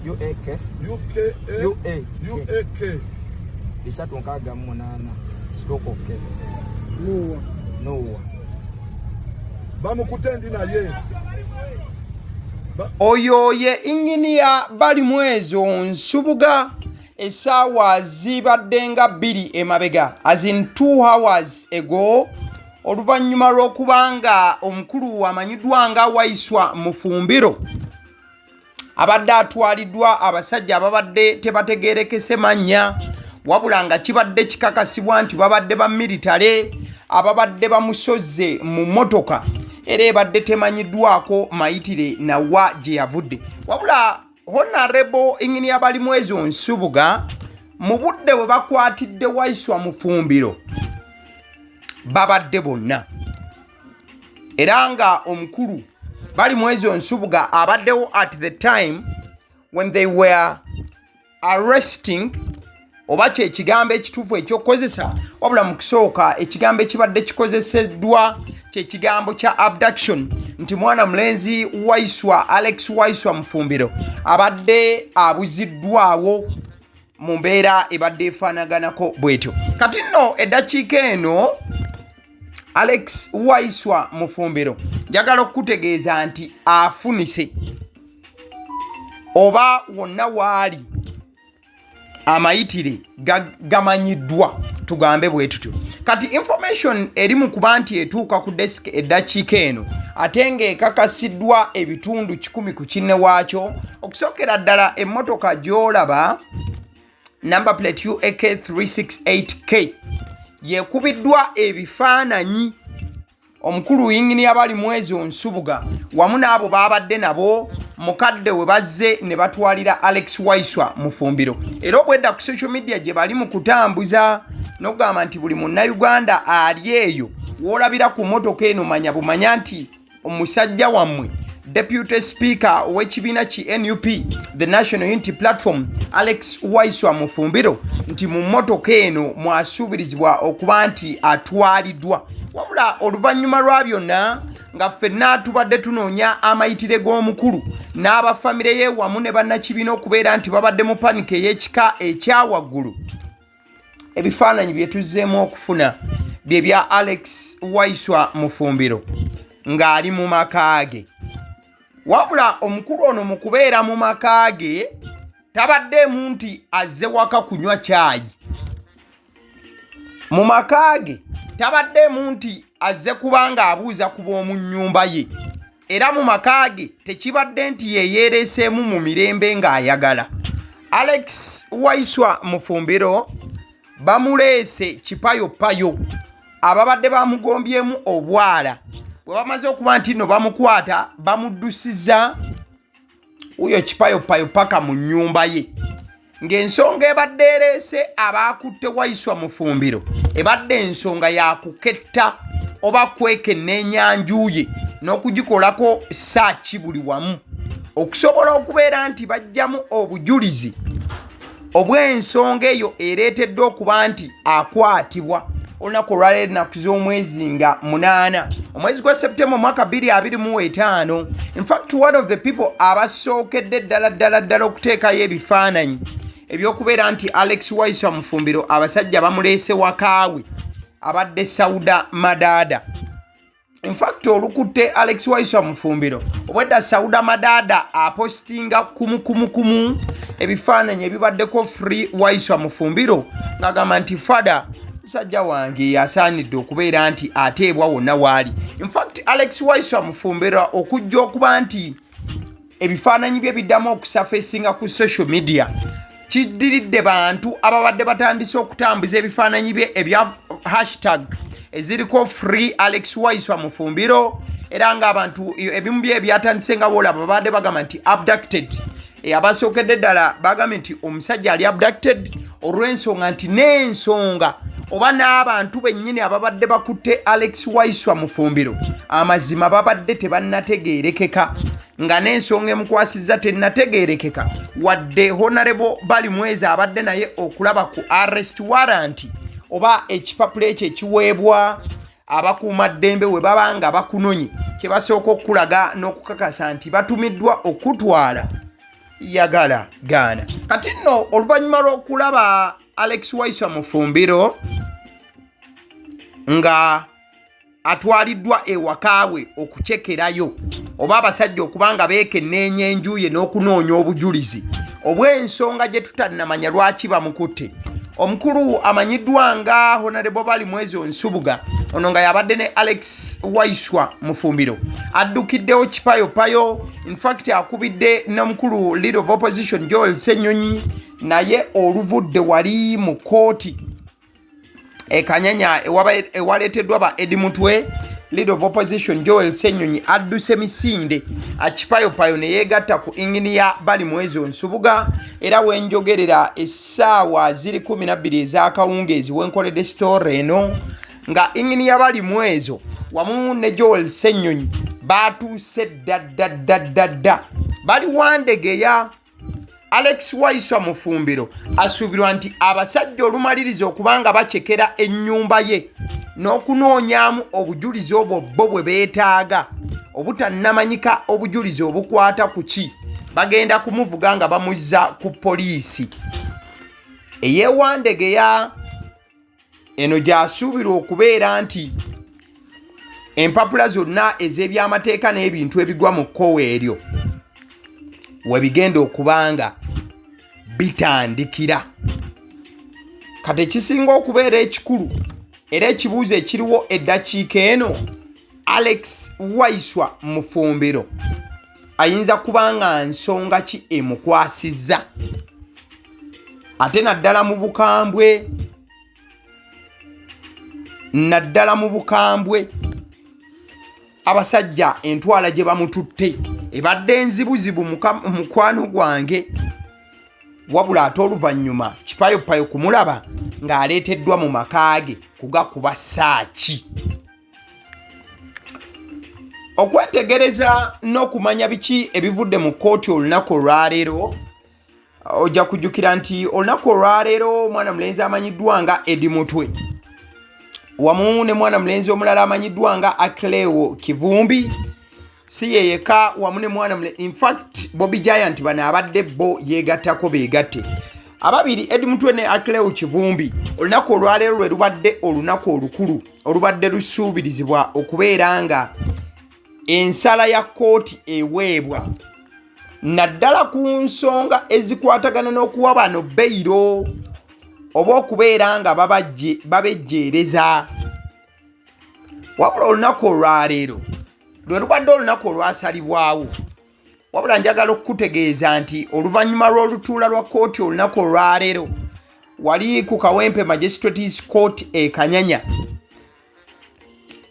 UAK. UKA. UA. UAK. 368 stroke K. Nuwa. Nuwa. Bamukute ndi naye. Oyo ye Inginiya Balimwezo Nsubuga. Essaawa zibadde nga 2 emabega, as in 2 hours ago, oluvannyuma lw'okuba nga omukulu amanyiddwa nga Waiswa Mufumbiro abadde atwaliddwa abasajja ababadde tebategerekese mannya, wabula nga kibadde kikakasibwa nti babadde ba militale ababadde bamusoze mu mmotoka, era ebadde temanyiddwako mayitire nawa gye yavudde. Wabula Honorable Inginiya Balimwezo Nsubuga, mu budde we bakwatidde Waiswa Mufumbiro babadde bonna, era nga omukulu Balimwezo Nsubuga abaddewo at the time when they were arresting, oba kyekigambo ekituufu ekyokukozesa. Wabula mu kusooka ekigambo ekibadde kikozeseddwa kyekigambo kya abduction, nti mwana mulenzi Waiswa, Alex Waiswa Mufumbiro, abadde abuziddwawo mu mbeera ebadde efaanaganako bwetyo. Kati nno eddakiika eno Alex Waiswa Mufumbiro njagala okukutegeeza nti afunise, oba wonna waali amayitire gamanyiddwa, tugambe bwe tutyo. Kati information eri mu kuba nti etuuka ku desk eddakiika eno, ate ng'ekakasiddwa ebitundu 100 ku kinne waakyo. Okusookera ddala, emmotoka gy'olaba, number plate UAK 368K, yekubiddwa ebifaananyi omukulu Yinginiya Balimwezo Nsubuga wamu n'abo babadde nabo mukadde we bazze ne batwalira Alex Waiswa Mufumbiro. Era obwedda ku social media gye bali mu kutambuza n'okugamba nti buli Munnayuganda ali eyo w'olabira ku mmotoka eno, manya bumanya nti omusajja wammwe, Deputy Speaker ow'ekibiina ki NUP, the National Unity Platform, Alex Waiswa Mufumbiro, nti mu mmotoka eno mwasuubirizibwa okuba nti atwaliddwa. Wabula oluvannyuma lwa byonna, nga ffenna tubadde tunoonya amayitire g'omukulu n'abafamire ye wamu ne bannakibiina okubeera nti babadde mu panic ey'ekika ekyawaggulu, ebifaananyi bye tuzzeemu okufuna bye bya Alex Waiswa Mufumbiro ng'ali mu maka ge. Wabula omukulu ono mu kubeera mu maka ge tabaddeemu nti azze waka kunywa caayi. Mu maka ge tabaddeemu nti azze kubanga abuuza ku b'omu nnyumba ye. Era mu maka ge tekibadde nti yeyeereseemu mu mirembe ng'ayagala. Alex Waiswa Mufumbiro bamuleese kipayopayo, ababadde bamugombyemu obwala bwe bamaze okuba nti nno bamukwata, bamuddusiza wuyo kipayopayo paka mu nnyumba ye. Ng'ensonga ebadde ereese abaakutte Waiswa Mufumbiro ebadde ensonga ya kuketta oba kwekenneenya nju ye n'okugikolako saaki buli wamu, okusobola okubeera nti bajjamu obujulizi obw'ensonga eyo ereeteddwa okuba nti akwatibwa olunaku olwaleero, ennaku z'omwezi nga 8, omwezi gwa Septemba, omwaka 2025. In fact, one of the people abasookedde ddala ddala ddala okuteekayo ebifaananyi ebyokubeera nti Alex Waiswa Mufumbiro abasajja bamuleese wakaawe abadde Sauda Madaada. In fact, olukutte Alex Waiswa Mufumbiro, obwedda Sauda Madaada apostinga kumukumukumu ebifaananyi ebibaddeko "Free Waiswa Mufumbiro", ng'agamba nti fada musajja wange asaanidde okubeera nti ateebwa wonna waali. In fact, Alex Waiswa Mufumbiro okujja okuba nti ebifaananyi bye biddamu okusurfacinga ku social media kiddiridde bantu ababadde batandise okutambuza ebifaananyi bye ebya hashtag eziriko "Free Alex Waiswa Mufumbiro". Era ng'abantu ebimu bye byatandise nga boolaba babadde bagamba nti "abducted". Abasookedde ddala bagambye nti omusajja ali abducted, olw'ensonga nti n'ensonga oba n'abantu bennyini ababadde bakutte Alex Waiswa Mufumbiro amazima babadde tebannategeerekeka, nga n'ensonga emukwasizza tennategeerekeka, wadde Honorable Balimwezo abadde naye okulaba ku arrest warrant oba ekipapula ekyo ekiweebwa abakuumaddembe we baba nga bakunonye, kye basooka okulaga n'okukakasa nti batumiddwa okutwala. Yagala gaana. Kati nno oluvannyuma lw'okulaba Alex Waiswa Mufumbiro nga atwaliddwa ewaka we okucekerayo oba abasajja okuba nga beekenneenya enju ye n'okunoonya obujulizi obw'ensonga gye tutannamanya lwaki bamukutte, omukulu amanyiddwa nga Honorable Balimwezo Nsubuga, ono nga yabadde ne Alex Waiswa Mufumbiro, addukiddewo kipayopayo. Infact akubidde n'omukulu Leader of Opposition Joel Ssenyonyi, naye oluvudde wali mu kkooti ekanyanya ewaleeteddwa ba Edi Mutwe, Leader of Opposition Joel Ssenyonyi adduse misinde akipayopayo ne yeegatta ku inginiya Balimwezo Nsubuga. Era wenjogerera essaawa ziri 12 ez'akawungeezi wenkoledde sitoore eno, nga inginiya Balimwezo wamu ne Joel Ssenyonyi baatuuse dda dda dda dda dda, bali Wandegeya. Alex Waiswa Mufumbiro asuubirwa nti abasajja olumaliriza okuba nga bacekera ennyumba ye n'okunoonyaamu obujulizi obwo bo bwe beetaaga obutannamanyika, obujulizi obukwata ku ki, bagenda kumuvuga nga bamuzza ku poliisi ey'ewandegeya eno gy'asuubirwa okubeera nti empapula zonna ez'ebyamateeka n'ebintu ebigwa mu kkowa eryo we bigenda okubanga bitandikira. Kati ekisinga okubeera ekikulu era ekibuuzo ekiriwo eddakiika eno, Alex Waiswa Mufumbiro ayinza kuba nga nsonga ki emukwasizza, ate naddala mu bukambwe, naddala mu bukambwe abasajja entwala gye bamututte ebadde enzibuzibu, mukwano gwange. Wabula ate oluvannyuma kipayopayo kumulaba ng'aleeteddwa mu maka ge kugakuba saaki okwetegereza n'okumanya biki ebivudde mu kkooti olunaku olwaleero. Ojja kujjukira nti olunaku olwaleero omwana mulenzi amanyiddwa nga Edi Mutwe wamu ne mwana mulenzi omulala amanyiddwa nga Akleo Kivumbi, si ye yeka, wamu ne mwana mule, infact Bobby Giant, bano abadde bo yeegattako beegatte ababiri, Edi Mutwe ne Akleo Kivumbi. Olunaku olwaleero lwe lubadde olunaku olukulu olubadde lusuubirizibwa okubeera nga ensala ya kkooti eweebwa naddala ku nsonga ezikwatagana n'okuwa bano beyiro oba okubeera nga babejjeereza. Wabula olunaku olwaleero lwe lubadde olunaku olwasalibwawo. Wabula njagala okukutegeeza nti oluvannyuma lw'olutuula lwa kkooti olunaku olwaleero wali ku Kawempe Magistrates Court e Kanyanya,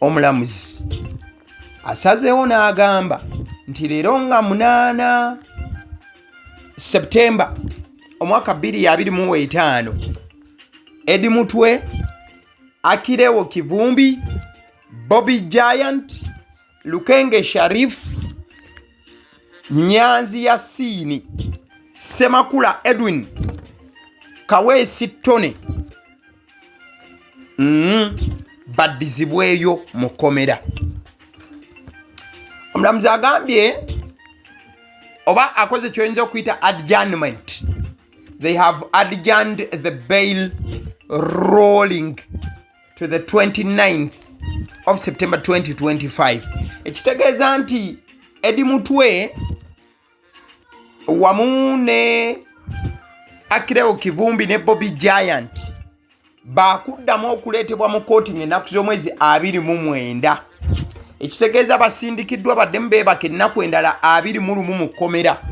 omulamuzi asazeewo n'agamba nti leero nga 8 Septemba omwaka 2025, Edi Mutwe, Akirewo Kivumbi, Bobby Giant, Lukenge Sharif, Nyanzi Yasiini, Semakula Edwin, Kaweesi Tone baddizibweyo mu kkomera. Omulamuzi agambye oba akoze kyoyinza okuyita adjournment. They have adjourned the bail rolling to the 29th of September 2025, ekitegeeza nti Edi Mutwe wamu ne Akireo Kivumbi ne Bobby Giant bakuddamu okuleetebwa mu kkooti ng'ennaku z'omwezi 29, ekitegeeza basindikiddwa baddemu beebaka ennaku endala 21 mu kkomera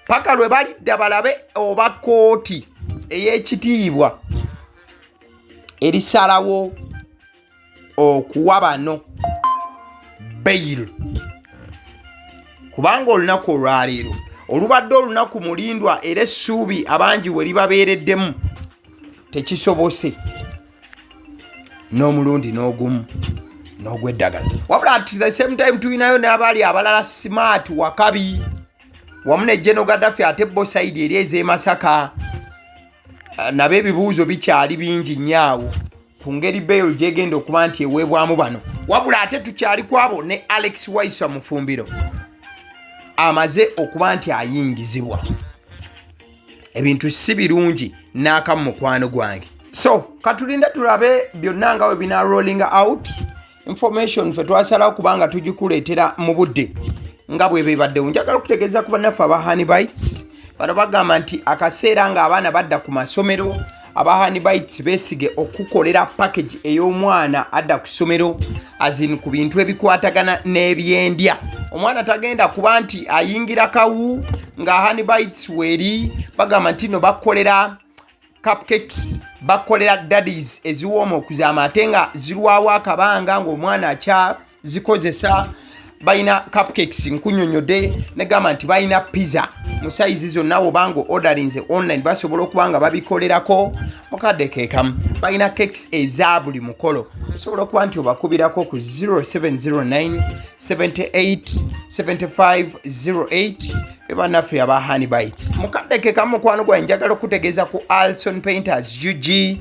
paka lwe balidda balabe oba kkooti ey'ekitiibwa erisalawo okuwa bano bail, kubanga olunaku olwaleero olubadde olunaku mulindwa era essuubi abangi we libabeereddemu tekisobose n'omulundi n'ogumu n'ogw'eddagala. Wabula at the same time tulinayo n'abaali abalala, Smart Wakabi wamu ne Geno Gaddafi, ate bo side eri ez'e Masaka nabo ebibuuzo bikyali bingi nnyo awo ku ngeri bail gyegenda okuba nti eweebwamu bano. Wabula ate tukyali kwabo ne Alex Waiswa Mufumbiro amaze okuba nti ayingizibwa. Ebintu si birungi n'akamu, mukwano gwange. So katulinde tulabe byonna nga bwe bina rolling out. Information fe twasalawo kubanga tugikuleetera mu budde nga bwe bebaddewo. Njagala okutegeeza ku bannaffe aba Honey Bites. Bano bagamba nti akaseera ng'abaana badda ku masomero, aba Honey Bites beesige okukolera package ey'omwana adda ku ssomero, azin ku bintu ebikwatagana n'ebyendya. Omwana tagenda kuba nti ayingira kawu nga Honey Bites weeri. Bagamba nti no bakolera cupcakes, bakolera daddies eziwooma okuzaama ate nga zirwawo akabanga ng'omwana akyazikozesa. Balina cupcakes nkunyonyodde, negamba nti balina pizza mu sayizi zonna. Obanga orderinze online, basobola okuba nga babikolerako mukadde kekamu. Balina cakes eza buli mukolo. Osobola okuba nti obakubirako ku 0709 78 75 08, bebannaffe aba Honey Bites. Mukadde kekamu, mukwano gwange, njagala okutegeeza ku Alson Painters UG.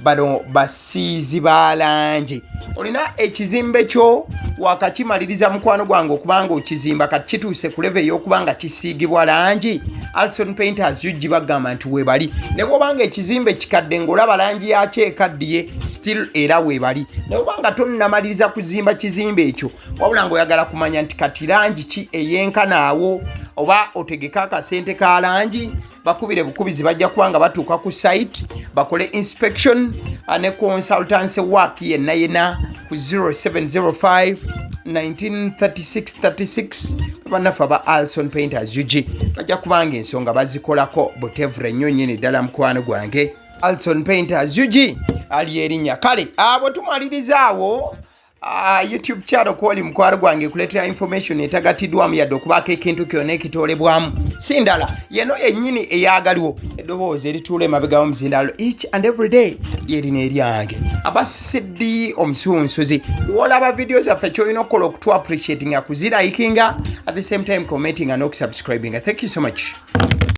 Bano basiizi ba langi. Olina ekizimbe kyo, wakakimaliriza, mukwano gwange, okubanga okizimba, kati kituuse ku level ey'okuba nga kisiigibwa langi. Alson Painters UG bagamba nti weebali. Ne bwobanga ekizimbe kikadde ng'olaba langi yakyo ekaddiye, still era weebali. Ne bwobanga tonnamaliriza kuzimba kizimbe ekyo, wabula ng'oyagala kumanya nti kati langi ki eyenkanaawo, oba otegeke akasente ka langi, bakubire bukubizi. Bajja kuba nga batuuka ku site bakole inspection ne consultancy work yenna yenna ku 0705 193636. Bannaffe aba Alson Painters UG bajja kubanga ensonga bazikolako butevure nnyo nnyini ddala, mukwano gwange. Alson Painters UG ali erinnya. Kale abo tumaliriza awo. YouTube channel kwoli, mukwano gwange, kuleetera information etagatiddwamu yadde okubaako ekintu kyonna ekitoolebwamu, si ndala yeno yennyini eyagaliwo. Eddoboozi erituula emabega w'omuzindalo each and every day lyerina eryange, abasiddi omusunsuzi. Wolaba video zaffe, kyolina okukola okutu appreciatinga kuzilikinga, at the same time commentinga n'okusubscribinga. Thank you so much.